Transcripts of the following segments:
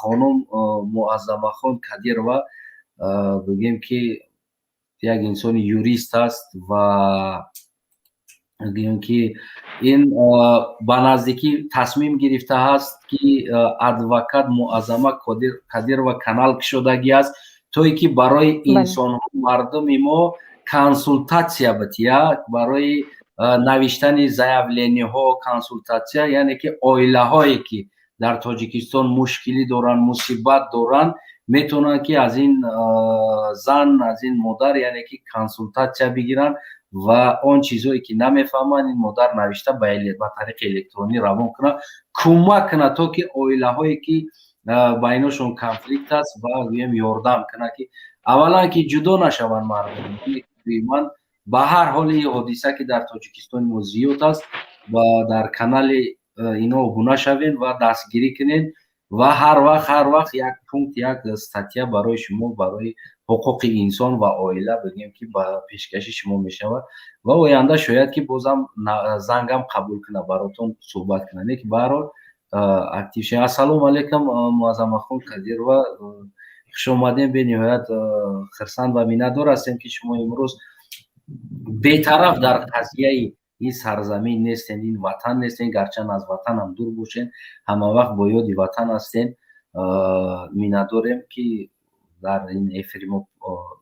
Хонум Муаззамахон Кадирова, бигӯем, ки як инсони юрист аст ва гӯем, ки ин ба наздикӣ тасмим гирифтааст, ки адвокат Муаззама Кадирова канал кушодагӣ аст, то ин ки барои инсонҳо, мардуми мо консултатсия бития, барои навиштани заявлениҳо консултатсия, яъне ки оилаҳое, ки дар Тоҷикистон мушкилӣ доранд, мусибат доранд, метавонанд, ки аз ин зан, аз ин модар, яъне ки консултатсия бигиранд ва он чизҳое, ки намефаҳманд, ин модар навишта ба тариқи электронӣ равон кунад, кӯмак кунад, то ки оилаҳое, ки байношон конфликт аст, ва гӯем, ёрдам кунад, ки аввалан ки ҷудо нашаванд мардум. Ман ба ҳар ҳоли ҳодиса, ки дар Тоҷикистони мо зиёд аст, ва дар канали ино обуна шавед ва дастгирӣ кунед ва ҳар вақт як пункт, як статья барои шумо, барои ҳуқуқи инсон ва оила, бигӯем, ки ба пешкаши шумо мешавад ва оянда шояд, ки бозам зангам қабул кунад, баротон суҳбат кунад. Не ки баҳарҳол актив шавед. Ассалому алайкум, Муаззамахон Кадирова, хушомадем. Бениҳоят хирсанд ва миннатдор ҳастем, ки шумо имрӯз бетараф дар қазияи ин сарзамин нестен, ин ватан нестен. Гарчанд аз ватанам дур бошен, ҳама вақт бо ёди ватан ҳастен. Миннатдорем, ки дар ин эфири мо,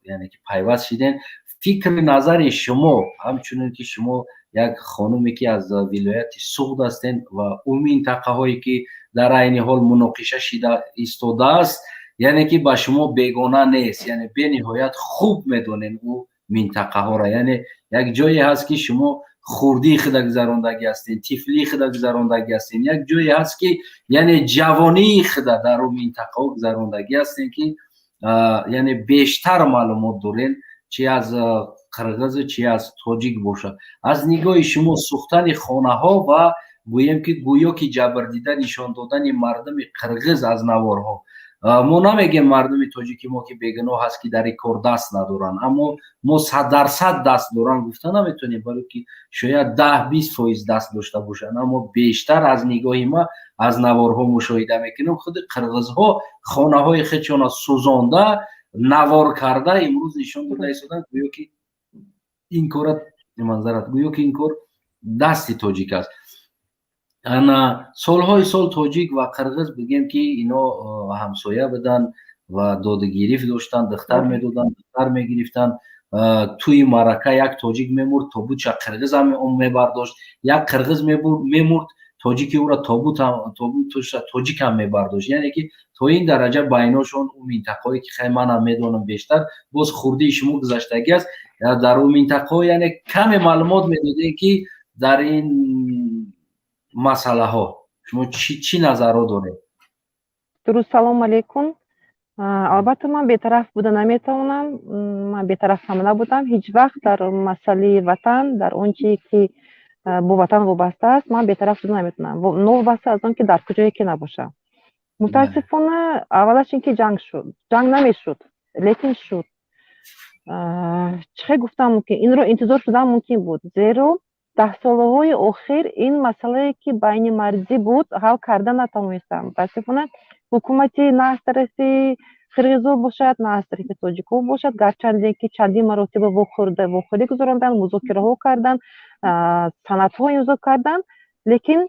яъне ки пайваст шидем. Фикри назари шумо, ҳамчунин ки шумо як хонуме, ки аз вилояти Суғд ҳастен ва ӯ минтақаҳое, ки дар айни ҳол муноқиша шида истодааст, яъне ки ба шумо бегона нест, яъне бениҳоят хуб медонен ӯ минтақаҳоро, яъне як ҷое ҳаст, ки шумо хурдии худа гузарондагӣ ҳастен, тифлии худа гузарондагӣ ҳастен, як ҷое ҳаст, ки яъне ҷавонии худа дар ӯ минтақаҳо гузарондагӣ ҳастен, ки яъне бештар маълумот дорен, чи аз қирғизу, чи аз тоҷик бошад. Аз нигоҳи шумо сӯхтани хонаҳо ва гӯем, ки гӯё ки ҷабрдида нишон додани мардуми қирғиз аз наворҳо, мо намегем мардуми тоҷики мо, ки бегуноҳ аст, ки дар ин кор даст надоранд, аммо мо 100% даст доранд гуфта наметавонем, барое ки шояд 10-20% даст дошта бошанд, аммо бештар аз нигоҳи ма, аз наворҳо мушоҳида мекунем, худи қирғизҳо хонаҳои худшона сӯзонда, навор карда, имрӯз нишон дода истоданд, гӯё ки ин кора манзарат, гӯё ки ин кор дасти тоҷик аст. Ана солҳои сол тоҷик ва қирғиз, бигем, ки ино ҳамсоя буданд ва додугирифт доштанд, духтар медоданд, духтар мегирифтанд. Тӯи маърака як тоҷик мемурд, тобутша қирғизам мебардошт, як қирғиз мемурд, тоҷики ӯро тобуташа тоҷикам мебардошт. Яъне ки то ин дараҷа байношон ӯ минтақаҳое, ки хай манам медонам бештар, боз хурдии шумо гузаштагӣ аст дар ӯ минтақаҳо, яъне каме маълумот медодем, ки дар ин масъалаҳо шумо чӣ назарҳо доред? Дуруст, салому алейкум. Албатта, ман бетараф буда наметавонам. Ман бетараф ҳам набудам ҳеҷ вақт дар масъалаи ватан, дар он чие, ки бо ватан вобаста аст, ман бетараф буда наметавонам, новобаста аз он ки дар куҷое ки набошам. Мутаассифона, аввалаш ин ки ҷанг шуд, ҷанг намешуд, лекин шуд. Чӣ хел гуфтам мумкин, инро интизор шудан мумкин буд, зеро даҳсолаҳои охир ин масъалае, ки байни марзӣ буд, ҳал карда натавонистанд. Мутаассифона, ҳукумати на аз тарафи қирғизо бошад, на аз тарафи тоҷикҳо бошад, гарчанде ки чандин маротиба вохӯрӣ гузаронданд, музокираҳо карданд, санадҳо имзо карданд, лекин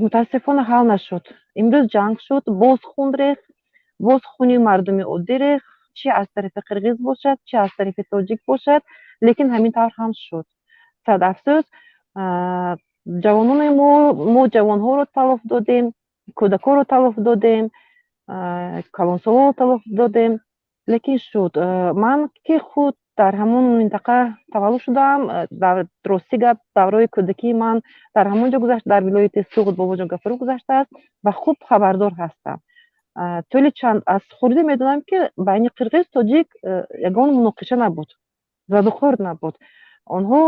мутаассифона ҳал нашуд. Имрӯз ҷанг шуд, боз хун рехт, боз хуни мардуми оддӣ рехт, чи аз тарафи қирғиз бошад, чи аз тарафи тоҷик бошад, лекин ҳамин тавр ҳам шуд. Сад афсӯс, ҷавонони мо, мо ҷавонҳоро талоф додем, кӯдакҳоро талоф додем, калонсолонро талоф додем, лекин шуд. Ман ки худ дар ҳамон минтақа таваллуд шудаам, дар рости гап, давраи кӯдакии ман дар ҳамон ҷо гузашт, дар вилояти Суғд, Бобоҷон Гафуров гузаштааст ва хуб хабардор ҳастам. Тӯли чанд аз хурдӣ медонам, ки байни қирғиз, тоҷик ягон муноқиша набуд, задухӯрд набуд. Онҳо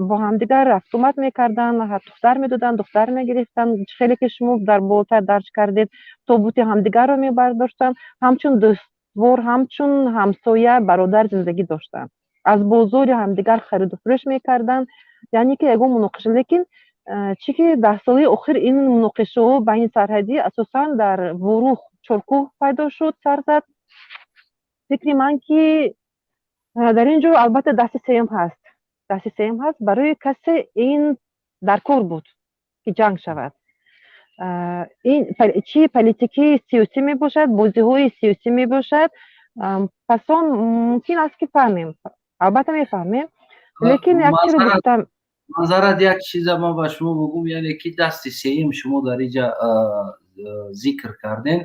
бо ҳамдигар рафтуомад мекарданд, духтар медоданд, духтар мегирифтанд. Хеле ки шумо дар болотар дарҷ кардед, тобути ҳамдигарро мебардоштанд, ҳамчун дӯствор, ҳамчун ҳамсоя, бародар зиндагӣ доштанд, аз бозори ҳамдигар хариду фурӯш мекарданд, яъне ки ягон муноқиша. Лекин чӣ ки 10 солаи охир ин муноқишаҳо байни сарҳадӣ асосан дар Ворух. Чоркӯҳ пайдо шуд, сар зад. Фикри ман, ки дар ин ҷо албатта дасти сеюм ҳаст, дасти сеюм ҳаст. Барои касе ин дар кор буд, ки ҷанг шавад. Ин чӣ политикии сиёсӣ мебошад, бозиҳои сиёсӣ мебошад. Пас он мумкин аст, ки фаҳмем, албатта мефаҳмем, лекин як чиро гуфтам. Манзарат, як чиза ман ба шумо бугум, яъне ки дасти сеюм шумо дар инҷа зикр кардем,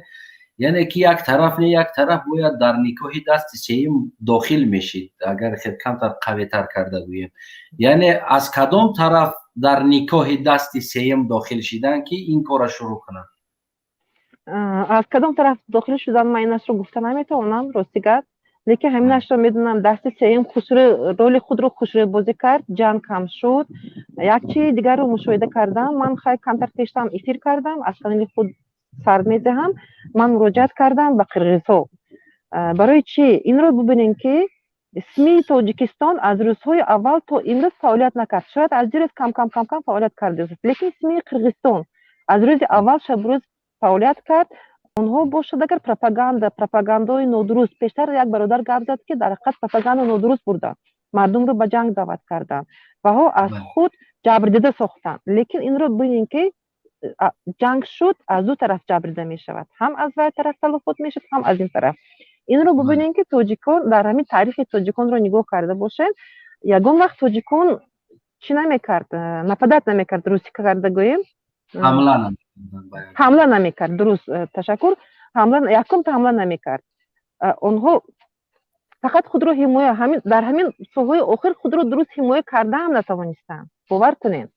яъне ки як тараф не, як тараф бояд дар никоҳи дасти сеюм дохил мешид. Агар хел камтар қавитар карда гӯем, яъне аз кадом тараф дар никоҳи дасти сеюм дохил шидан, ки ин корро шурӯъ кунанд? Аз кадом тараф дохил шудан, ман инашро гуфта наметавонам, рости гап, лекин ҳаминашро медонам: дасти сеюм хушрӯ роли худро хушрӯ бозӣ кард, ҷанг кам шуд. Як чизи дигарро мушоҳида кардам ман. Хай, камтар пештам эфир кардам, аз канали худ сар медиҳам. Ман муроҷиат кардам ба қирғизҳо. Барои чӣ? Инро бубинем, ки СМИ Тоҷикистон аз рӯзҳои аввал то имрӯз фаъолият накард. Шояд аз дирӯз кам кам кам кам фаъолият кардааст, лекин СМИ Қирғизистон аз рӯзи аввал шабрӯз фаъолият кард. Онҳо бошад, агар пропагандаҳои нодуруст, пештар як бародар гап зад, ки дар ҳақиқат пропаганда нодуруст бурданд, мардумро ба ҷанг даъват карданд ваҳо аз худ ҷабрдида сохтанд. Лекин инро бинем, ки ҷанг шуд, аз ду тараф ҷабрида мешавад: ҳам аз вай тараф талафот мешавад, ҳам аз ин тараф. Инро бубинем, ки тоҷикон дар ҳамин таърихи тоҷиконро нигоҳ карда бошем, ягон вақт тоҷикон чӣ намекард, нападать намекард, русӣ карда гӯем. Ҳамла намекард. Дуруст, ташаккур. Ҳамла, якумта ҳамла намекард. Онҳо фақат худро ҳимоя, ҳамин дар ҳамин солҳои охир худро дуруст ҳимоя карда ҳам натавонистанд, бовар кунед,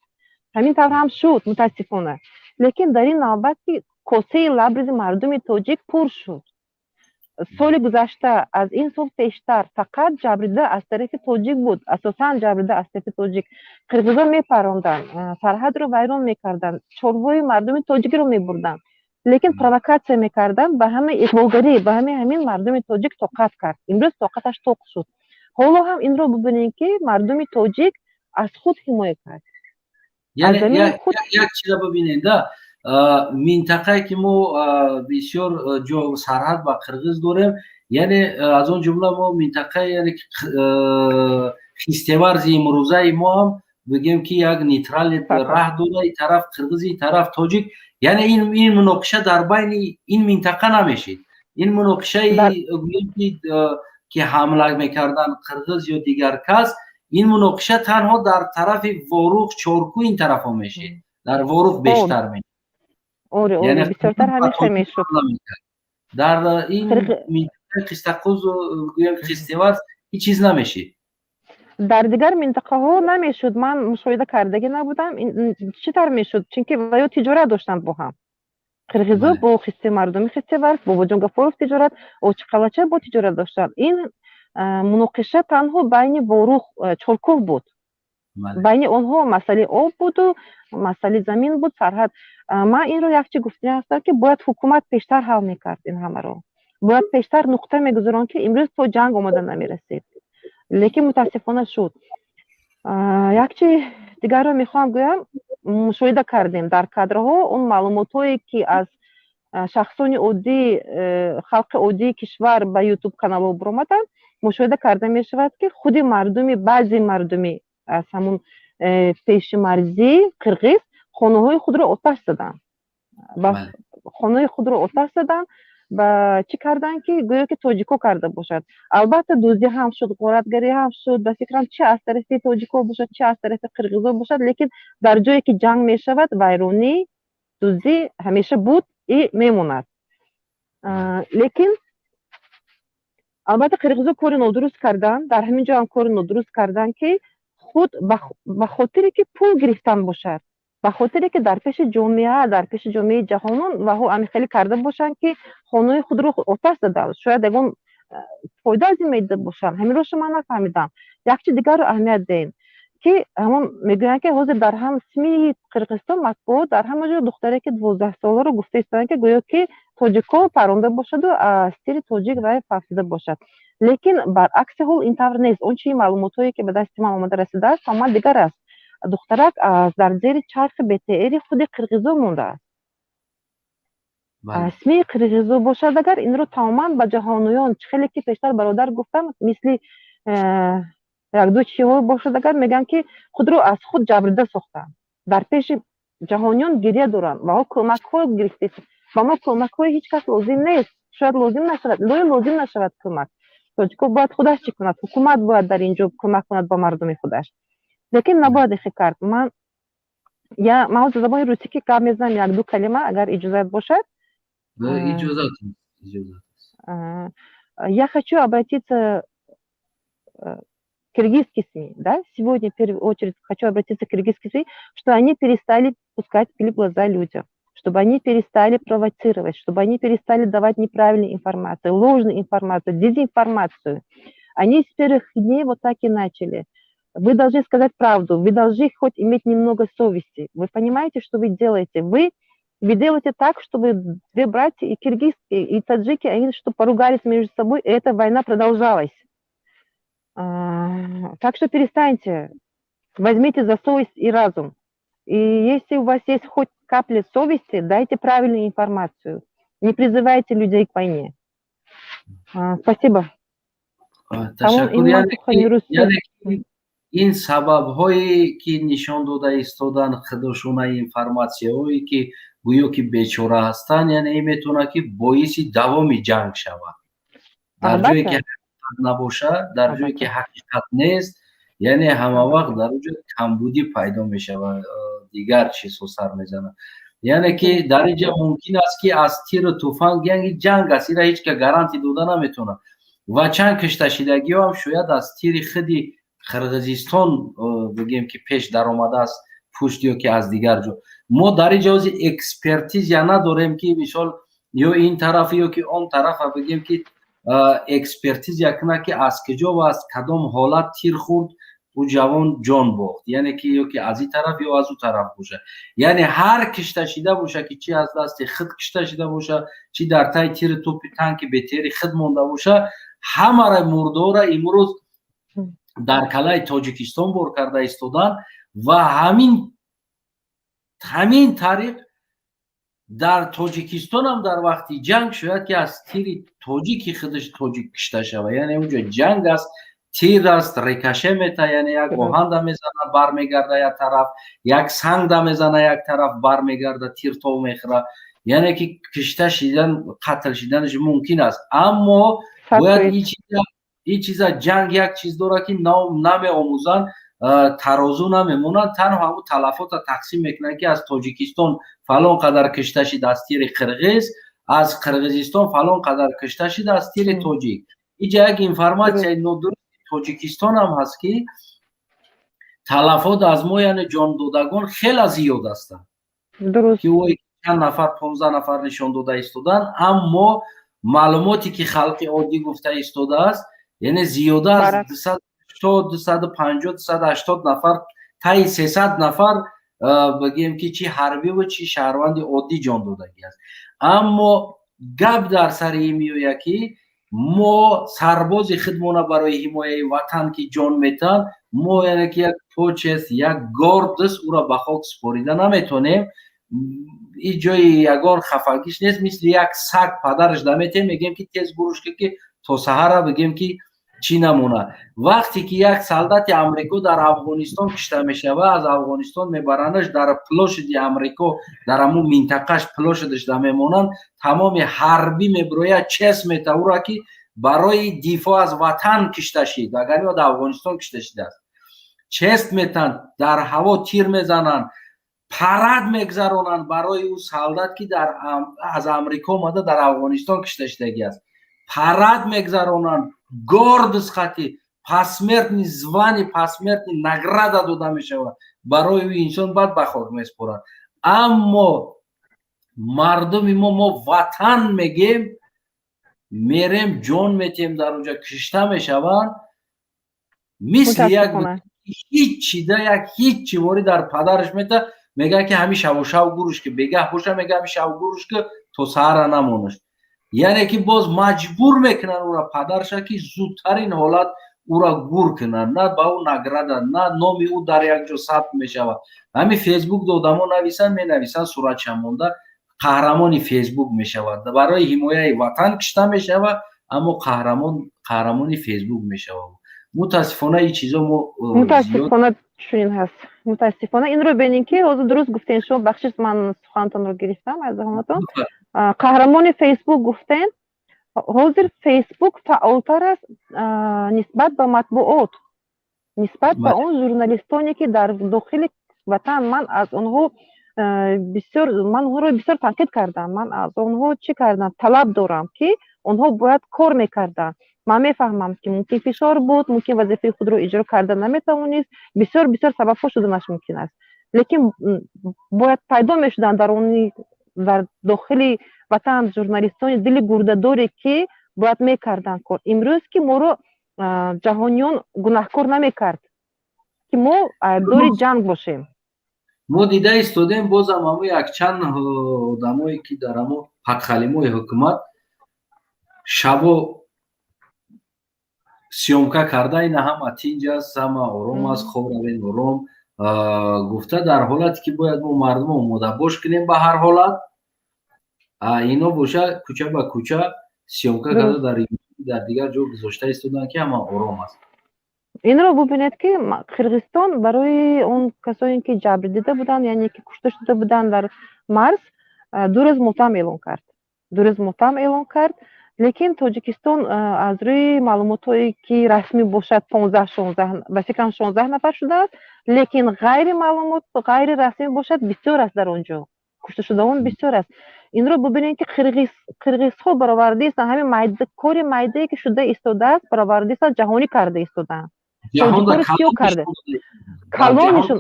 ҳамин тавр ҳам шуд, мутаассифона. Лекин дар ин навбат, ки косаи лабризи мардуми тоҷик пур шуд соли гузашта, аз ин сол пештар фақат ҷабрида аз тарафи тоҷик буд, асосан ҷабрида аз тарафи тоҷик. Қирғизон мепаронданд, сарҳадро вайрон мекарданд, чорвои мардуми тоҷикро мебурданд, лекин провокатсия мекарданд, ба ҳамаи иғвогарӣ, ба ҳамаи ҳамин мардуми тоҷик тоқат кард. Имрӯз тоқаташ тоқ шуд. Ҳоло ҳам инро бубинем, ки мардуми тоҷик аз худ ҳимоя кард. Як чиза бибинед да, минтақае ки мо бисёр ҷо сарҳад ба қирғиз дорем, яъне аз он ҷумла мо минтақаи, яъне Хистеварзи имрӯзаи мо ҳам бигем, ки як нейтральный раҳ дора, и тараф қирғизи, и тараф тоҷик. Яъне ин муноқиша дар байни ин минтақа намешид. Ин муноқишаи гӯем, ки ҳамла мекарданд қирғиз ё дигар кас, ин муноқиша танҳо дар тарафи Ворух, Чорку, ин тарафҳо мешид, дар Ворух бештар мешид. Оре, бисёртар ҳамеша мешуд. Дар ин минтақаи Қистақуз, гӯем Хистеварз, ҳеҷ чиз намешид. Дар дигар минтақаҳо намешуд, ман мушоҳида кардагӣ набудам, чӣ тавр мешуд, чунки ё тиҷорат доштанд бо ҳам қирғизо, бо хисте мардуми Хистеварз, Бобоҷон Гафуров тиҷорат, Очиқалача бо тиҷорат доштанд. Ин муноқиша танҳо байни Ворух, Чоркӯҳ буд. Байни онҳо масъалаи об буду масъалаи замин буд, сарҳад. Ман инро як чи гуфтани ҳастам, ки бояд ҳукумат пештар ҳал мекард ин ҳамаро, бояд пештар нуқта мегузаронд, ки имрӯз то ҷанг омода намерасид, лекин мутаассифона шуд. Як чи дигарро мехоҳам гӯям. Мушоҳида кардем дар кадрҳо он маълумотҳое, ки аз шахсони оддӣ, халқи оддии кишвар ба Ютуб каналҳо буромаданд, мушоҳида карда мешавад, ки худи мардуми, баъзе мардуми аз ҳамун пеши марзии қирғиз хонаҳои худро оташ заданд, хонаи худро оташ заданд. Ба чӣ карданд, ки гӯё ки тоҷико карда бошад. Албатта, дуздӣ ҳам шуд, ғоратгарӣ ҳам шуд, ба фикрам, чи аз тарафи тоҷико бошад, чи аз тарафи қирғизо бошад, лекин дар ҷое ки ҷанг мешавад, вайронӣ, дуздӣ ҳамеша буд и мемонад. Лекин албатта қирғизо кори нодуруст карданд, дар ҳамин ҷо ҳам кори нодуруст карданд, ки худ ба хотире ки пул гирифтан бошад, ба хотире ки дар пеши ҷомеа, дар пеши ҷомеаи ҷаҳонон ваҳо ами хеле карда бошанд, ки хонаи худро оташ заданд, шояд ягон фоида аз ин медида бошанд. Ҳаминро шумо нафаҳмидам. Як чи дигарро аҳамият диҳем, ки ҳамон мегӯянд, ки ҳозир дар ҳам СМИ Қирғизистон, матбуот, дар ҳама ҷо духтаре ки 12 соларо гуфта истоданд, ки гӯё ки тоҷикҳо паронда бошаду аз тири тоҷик вай фавтида бошад. Лекин баръакси ҳол ин тавр нест. Он чи маълумотҳое, ки ба дасти ман омада расидааст, тамоман дигар аст. Духтарак дар зери чархи БТРи худи қирғизо мондааст. СМИ қирғизо бошад, агар инро тамоман ба ҷаҳониён, чӣ хеле ки пештар бародар гуфтам, мисли якду чиҳо бошад, агар мегӯянд, ки худро аз худ ҷабрида сохтанд, дар пеши ҷаҳониён гиря доранд ва кӯмакҳо гирифте. Ба мо кӯмакҳои ҳеҷ кас лозим нест. Шояд лозим нашавад, лои лозим нашавад кӯмак. Тоҷико бояд худаш чӣ кунад? Ҳукумат бояд дар ин ҷо кӯмак кунад ба мардуми худаш, лекин набояд ихе кард. Ман я ман ҳозир забони русӣ ки гап мезанам, якду калима, агар иҷозат бошад. Иҷозат. Я хочу обратиться к киргизским СМИ, да, сегодня в первую очередь хочу обратиться к киргизским СМИ, что они перестали пускать пыль в глаза людям, чтобы они перестали провоцировать, чтобы они перестали давать неправильную информацию, ложную информацию, дезинформацию. Они с первых дней вот так и начали. Вы должны сказать правду, вы должны хоть иметь немного совести. Вы понимаете, что вы делаете? Вы делаете так, чтобы две братья, и киргизские, и таджики, они что поругались между собой, и эта война продолжалась. Так что перестаньте, возьмите за совесть и разум. И если у вас есть хоть капля совести, дайте правильную информацию. Не призывайте людей к войне. Спасибо. Ташаккур. Яъне ин сабабҳое, ки нишон дода истодан худошона, информатсияҳое, ки гӯё ки бечора ҳастанд, яъне ин метавонад, ки боиси давоми ҷанг шавад. Дар ҷое ки ҳақиқат набошад, дар ҷое ки ҳақиқат нест, яъне ҳама вақт дар он ҷо камбудӣ пайдо мешавад, дигар чизҳо сар мезанад. Яъне ки дар ин ҷа мумкин аст, ки аз тиру туфанг, яъне ҷанг аст, ира ҳеҷ ка гарантӣ дода наметавонад ва чанд кишташидагиҳоам шояд аз тири худи Қирғизистон, бигем, ки пеш даромадааст пушт ё ки аз дигар ҷо. Мо дар ин ҷо ҳози экспертиза надорем, ки мисол ё ин тараф, ё ки он тарафа, бигем, ки экспертиза кунад, ки аз куҷо ва аз кадом ҳолат тир хӯрд, ӯ ҷавон ҷон бохт, яъне ки ё ки аз ин тараф, ё аз ӯ тараф бошад. Яъне ҳар кишта шида боша, ки чи аз дасти худ кишта шида боша, чи дар таи тири топи танки БТРи худ монда боша, ҳамара мурдора имрӯз дар калаи Тоҷикистон бор карда истодан ва ҳамин тариқ дар Тоҷикистонам дар вақти ҷанг шояд, ки аз тири тоҷики худаш тоҷик кишта шавад. Яъне унҷо ҷанг аст, тир аст, рикошет мета, яъне як оҳанда мезана, бармегарда як тараф, як сангда мезана, як тараф бармегарда, тиртов мехӯра. Яъне ки кишта шидан, қатл шиданаш мумкин аст. Аммо бояд ин чиза, ҷанг як чиз дорад, ки намеомӯзанд, тарозу намемонанд, танҳо ҳамун талафота тақсим мекунанд, ки аз Тоҷикистон фалон қадар кишта шид аз тири қирғиз, аз Қирғизистон фалон қадар кишта шид аз тири тоҷик. Иҷа як информатсияи нодурусти Тоҷикистон ҳам ҳаст, ки талафот аз мо, яъне ҷондодагон, хеле зиёд ҳастанд, ки чанд нафар, 15 нафар нишон дода истоданд, аммо маълумоте, ки халқи оддӣ гуфта истодааст, яъне зиёда аз 280, 250, 280 нафар, таи 300 нафар, бигем, ки чи ҳарбиву чи шаҳрванди оддӣ ҷон додагӣ аст. Аммо гап дар сари ин меояд, ки мо сарбози худмона барои ҳимояи ватан, ки ҷон метаҳанд, мо яъне ки як почесть, як гордость, ӯро ба хок супорида наметонем. Ин ҷои ягон хафагиш нест. Мисли як саг падараш наметем, мегӯем, ки тез гурушка, ки то саҳара, бигем, ки чӣ намонад. Вақте ки як солдати Амрико дар Афғонистон кишта мешавад, аз Афғонистон мебарандаш, дар площади Амрико, дар ҳамун минтақаш, площадаш да мемонанд, тамоми ҳарбӣ мебирояд, честь мета ӯра, ки барои дифоъ аз ватан кишта шид, агар ё дар Афғонистон кишта шидааст. Честь метанд, дар ҳаво тир мезананд, парад мегзаронанд барои ӯ солдат, ки аз Амрико омада, дар Афғонистон кишта шидагӣ аст. Парад мегзаронанд, гордость хати, посмертный звание, посмертный награда дода мешавад барои ӯ инсон, баъд ба хок месупорад. Аммо мардуми мо, мо ватан мегем, мерем, ҷон метиҳем, дар онҷа кишта мешаванд, мисли як ҳиччида, як ҳиччи ворӣ дар падараш мета, мегӯяд, ки ҳамин шаву шав гуруш, ки бегаҳ боша, мега, ҳамин шав гуруш, ки то саҳара намонаш. Яъне ки боз маҷбур мекунанд ӯра, падарша, ки зудтарин ҳолат ӯра гур кунанд. На ба ӯ награда, на номи ӯ дар як ҷо сабт мешавад. Ҳамин Фейсбук одамо нависанд, менависанд, суратша монда. Қаҳрамони Фейсбук мешавад. Барои ҳимояи ватан кишта мешавад, аммо қаҳрамони Фейсбук мешавад. Мутаассифона, ин чизо мо Мутаассифона, чунин ҳаст, мутаассифона. Инро бинем, ки ҳозир дуруст гуфтен шумо. Бахшиш, ман сухантонро гирифтам аз даҳонатон. Қаҳрамони Фейсбук гуфтен. Ҳозир Фейсбук фаъолтар аст нисбат ба матбуот, нисбат ба он журналистоне, ки дар дохили ватан. Ман аз онҳо бисёр, ман онҳоро бисёр танқид кардам. Ман аз онҳо чӣ кардам, талаб дорам, ки онҳо бояд кор мекарданд. Ман мефаҳмам, ки мумкин фишор буд, мумкин вазифаи худро иҷро карда наметавонист, бисёр бисёр сабабҳо шуданаш мумкин аст, лекин бояд пайдо мешуданд дар дохили ватан журналистони дили гурдадоре, ки бояд мекарданд кор. Имрӯз ки моро ҷаҳониён гунаҳкор намекард, ки мо айбдори ҷанг бошем. Мо дида истодем, бозам ҳамо якчанд одамое, ки дар ҳамо подхалимои ҳукумат шабо съёмка карда, ина ҳама тинҷ аст, ҳама ором аст, хоб равен ором гуфта, дар ҳолате ки бояд мо мардум омодабош кунем ба ҳар ҳолат, ино боша кӯча ба кӯча съёмка карда, дар дигар ҷо гузошта истоданд, ки ҳама ором аст. Инро бубинед, ки Қирғизистон барои он касоне, ки ҷабр дида буданд, яъне ки кушта шуда буданд дар марз, 2 рӯз мотам эълон кард, 2 рӯз мотам эълон кард. Лекин Тоҷикистон, аз рӯи маълумотҳое, ки расмӣ бошад, 15, 16, ба фикрам, 16 нафар шудааст, лекин ғайри маълумот, ғайри расмӣ бошад, бисёр аст. Дар он ҷо кушташудагон бисёр аст. Инро бубинед, ки қирғизҳо баровардаистанд ҳамин кори майдае, ки шуда истодааст, баровардаистанд, ҷаҳонӣ карда истодаанд, тоҷикоро сиёҳ карда, калон нишон,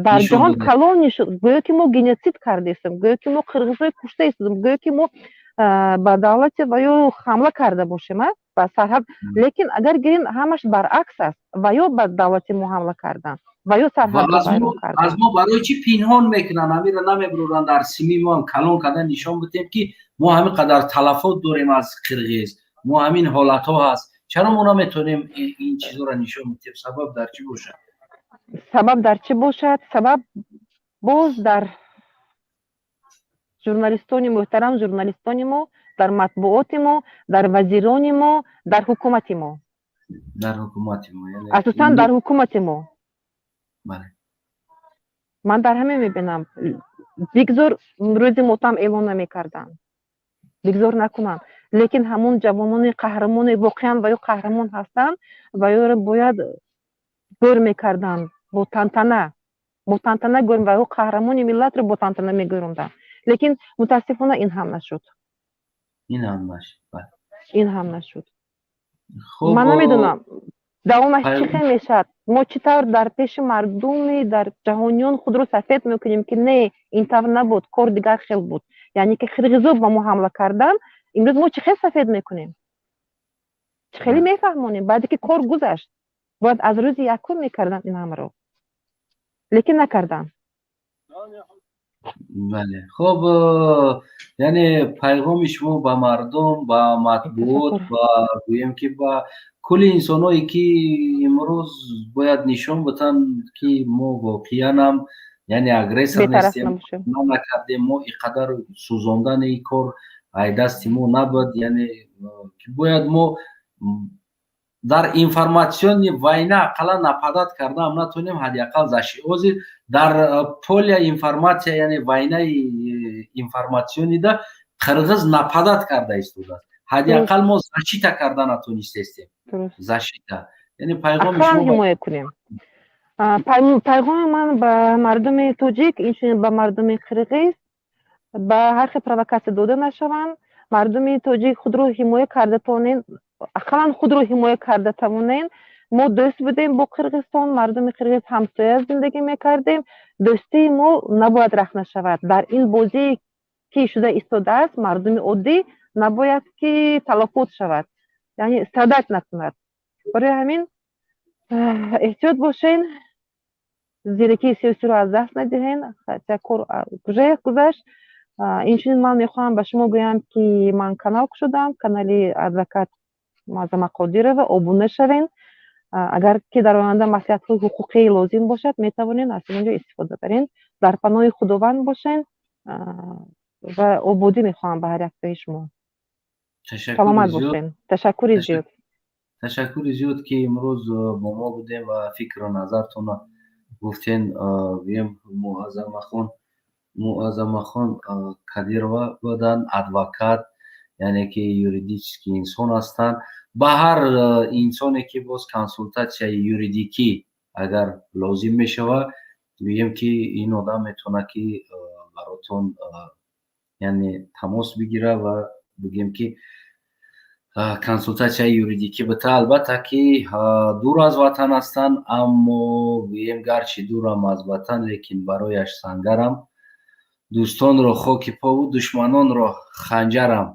дар ҷаҳон калон нишон. Гӯё ки мо геноцид кардаистем, гӯё ки мо қирғизҳои кушта истодем, гӯё ки мо ба давлати ва ё ҳамла карда бошем ба сарҳад. Лекин агар гирем, ҳамаш баръакс аст: ва ё ба давлати мо ҳамла карданд, ва ё сарҳадро вайрон карданд. Аз мо барои чӣ пинҳон мекунанд, ҳамира намебуранд, дар СМИ мо калон кардан нишон бидем, ки мо ҳамин қадар талафот дорем аз қирғиз, мо ҳамин ҳолатҳо ҳаст? Чаро мо наметавонем ин чизҳоро нишон бидем? Сабаб дар чӣ бошад? Сабаб дар чӣ бошад? Сабаб боз дар журналистони муҳтарам, журналистони мо, дар матбуоти мо, дар вазирони мо, дар ҳукумати мо. Дар ҳукумати мо. Асосан дар ҳукумати мо. Ман дар ҳамин мебинам. Бигзор рӯзи мотам эълон намекарданд, бигзор накунанд, лекин ҳамон ҷавонони қаҳрамоне, воқеан ва ё қаҳрамон ҳастанд, ва ёро бояд гӯр мекарданд бо тантана, бо тантана гӯр, ва ё қаҳрамони миллатро бо тантана мегӯронданд. Лекин мутаассифона, ин ҳам нашуд. Ин ҳам нашуд. Ин ҳам нашуд. Ман намедонам, давомаш чӣ хел мешавад. Мо чӣ тавр дар пеши мардуми, дар ҷаҳониён худро сафед мекунем, ки не, ин тавр набуд, кор дигар хел буд, яъне ки қирғизо ба мо ҳамла карданд? Имрӯз мо чӣ хел сафед мекунем, чӣ хеле мефаҳмонем, баъде ки кор гузашт? Бояд аз рӯзи якум мекарданд ин ҳамаро, лекин накарданд. Бале, хуб, яъне пайғоми шумо ба мардум, ба матбуот, ба гӯем, ки ба кулли инсонҳое, ки имрӯз бояд нишон битанд, ки мо воқеанам, яъне, агрессор нестем, накардем, мо ин қадар сӯзондани ин кор ай дасти мо набуд, яъне бояд мо дар информационный война ақаллан нападать кардаам натонем, ҳадди ақал защита. Ҳозир дар поля информация, яъне войнаи информационныйда қирғиз нападать карда истодааст, ҳадди ақал мо защита карда натонистестем. Защита, яъне пайғоми шумо? Ҳимоя кунем. Пайғоми ман ба мардуми тоҷик, инчунин ба мардуми қирғиз: ба ҳар хел провокатсия дода нашаванд. Мардуми тоҷик худро ҳимоя карда тавонен, ақаллан худро ҳимоя карда тавонен. Мо дӯст будем бо Қирғизистон, мардуми қирғиз, ҳамсоя зиндагӣ мекардем. Дӯстии мо набояд рахт нашавад. Дар ин бозие, ки шуда истодааст, мардуми оддӣ набояд ки талафот шавад, яъне страдать накунад. Барои ҳамин эҳтиёт бошен, зиракии сиёсиро аз даст надиҳен, хотя кор уже гузашт. Инчунин ман мехоҳам ба шумо гӯям, ки ман канал кушодам, канали адвокат Муаззама Қодирова, обуна шавен. Агар ки дар оянда маслиҳатҳои ҳуқуқӣ лозим бошад, метавонед аз он ҷо истифода барен. Дар паноҳи Худованд бошен. Ва ободӣ мехоҳам ба ҳар яктои шумо. Саломат бошед, ташаккури зиёд. Ташаккури зиёд, ки имрӯз бо мо будем ва фикру назартонро гуфтен. Гӯем, Муаззамахон Кадирова буданд, адвокат, яъне ки юридический инсон ҳастанд. Ба ҳар инсоне, ки боз консултатсияи юридикӣ агар лозим мешавад, гӯем, ки ин одам метавонад, ки баротон, яъне, тамос бигирад ва, бигӯем, ки консултатсияи юридикӣ бита. Албатта, ки дур аз ватан ҳастанд, аммо, гӯем, гарчи дурам аз ватан, лекин барояш сангарам, дӯстонро хоки пову душманонро ханҷарам.